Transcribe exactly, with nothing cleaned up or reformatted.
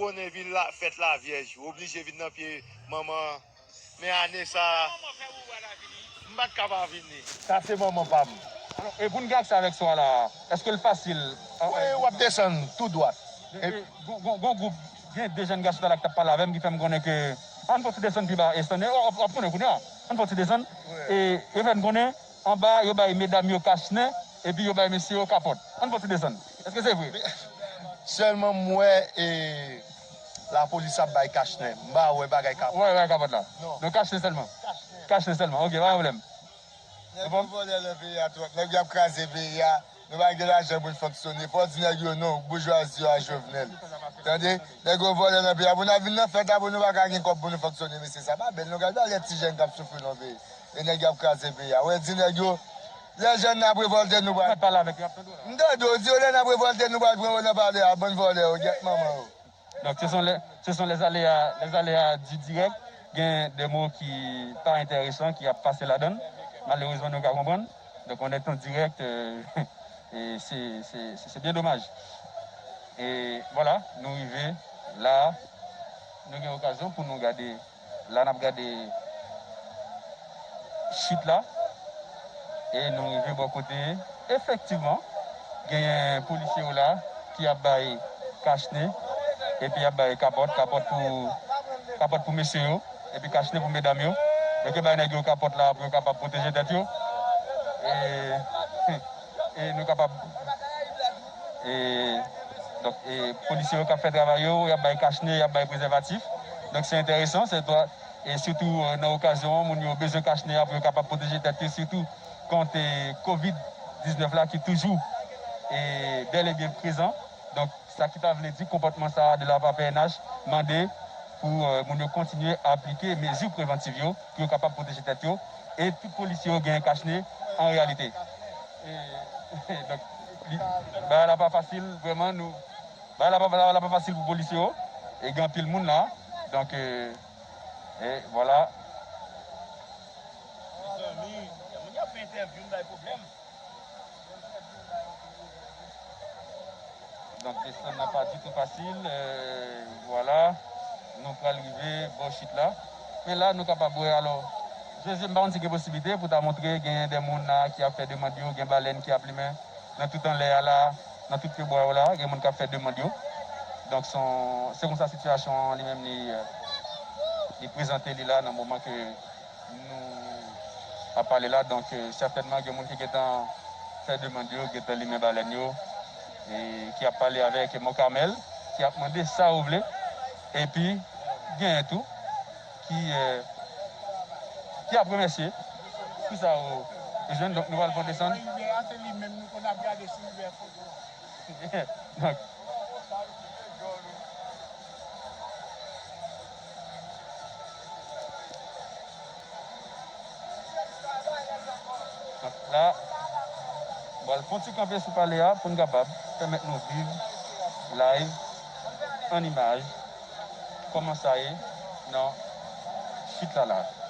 Konnen vin la, fèt Lavyèj, ou oblije vin nan pye manman. Men ane sa a, m pa t ka pa vini. Sa se manman pa m. Alò, e pou n gen aksè avèk son an la, èske l fasil? Wi, w ap desann tou dwat. E, e, gon, gon, gon gwoup, gen de jèn gason talè k t ap pale avè m ki fè m konnen ke, ann fò ti desann pi ba, e, w ap, w ap konnen kounye a. Ann fò ti desann. Wi. E, e fè n konnen, anba, yo bay medam yo kachnen, epi yo bay mesye yo kapòt. Ann fò ti desann. Èske se vre? Sèlman m wè, e, lapolis ap bay kachnen. M pa wè bagay kapòt. Ou pa wè bagay kapòt la? Non. Donk kachnen sèlman? Kachnen. Kachnen sèlman. Ok, pa gen pwoblèm. Nèg yo vòlè nan peyi a twòp. Nèg yo ap kraze peyi a. Nou pa gen lajan pou n fonksyone. Fò w di nèg yo non, boujwazi yo a Jovenel. Tande? Nèg yo vòlè nan peyi a. Pou n ap vin nan fèt la, pou nou pa ka gen kòb pou nou fonksyone, mesye, sa pa bèl non. Gade valè ti jèn k ap soufri nan peyi. E nèg y ap kraze peyi a. Wè, di nèg yo, lè jèn n ap revòlte, nou pral. Mwen pale avèk yo, y ap tande w la. M tande w, di yo lè n ap revòlte, nou pral pran yo nan palè a, bann vòlè yo, gyèt manman yo. Donc, ce sont les, ce sont les aléas, les aléas du direct. Gen de mo ki pa enteresan ki ap pase ladan l. Malerezman, nou ka konprann. Donc, on est en direct, euh, e se, se, se, se byen domaj. E vwala, nou rive la, nou gen okazyon pou nou gade. La n ap gade chit la. E nou rive bò kote, efektivman, genyen polisye yo la ki ap bay kachnen, epi y ap bay kapòt, kapòt pou, kapòt pou mesye yo, epi kachnen pou medam yo. Donk, yo bay nèg yo kapòt la pou yo kapab pwoteje tèt yo. E, e nou kapab, e, donk, e polisye yo k ap fè travay yo, y ap bay kachnen, y ap bay prezèvatif. Donk, se enteresan, se dwa, e sitou, e, nan okazyon an, moun yo bezwen kachnen an pou yo kapab pwoteje tèt yo, sitou kont, e, kovid diznèf la ki toujou, e, bèl e byen prezan. Donk, sa ki ta vle di konpòtman sa a de la pa P N H mande pou, e, moun yo kontinye aplike mezi prevantiv yo pou yo kapab pwoteje tèt yo. E tout polisye yo genyen kachnen an reyalite. E, donk, li, bagay la pa fasil, vrèman, nou, bagay la pa, bagay la pa fasil pou polisye yo. E gen anpil moun la. Donk, e, e vwala. Mezanmi, moun y ap fè entèvyou m bay pwoblèm. Donk, desann nan pa ditou fasil. Euh, vwala, nou pral rive bò chit la. Men la, nou kapab wè, alò, Jezi, m pa konn si gen posiblite pou ta montre, gen de moun la ki ap fè demann yo, gen balèn ki ap limen nan tout anlè a la, nan tout pye bwa yo la, gen moun k ap fè demann yo. Donk, se yon, se konsa sitiyasyon an li menm li, euh, li prezante li la nan moman ke nou ap pale la. Donk, euh, sètènman, gen moun ki gentan fè demann yo, gentan limen balèn yo, e ki ap pale avèk Mòn Kamèl, ki ap mande sa yo vle. Epi, genyen tou ki, euh, ki ap remèsye pou sa yo jwenn. Donk, nou pral fè desann. Donk, la, m pral fè yon ti kanpe sou pale a pou n kapab pèmèt nou viv live, an imaj, kòman sa ye nan chit la la.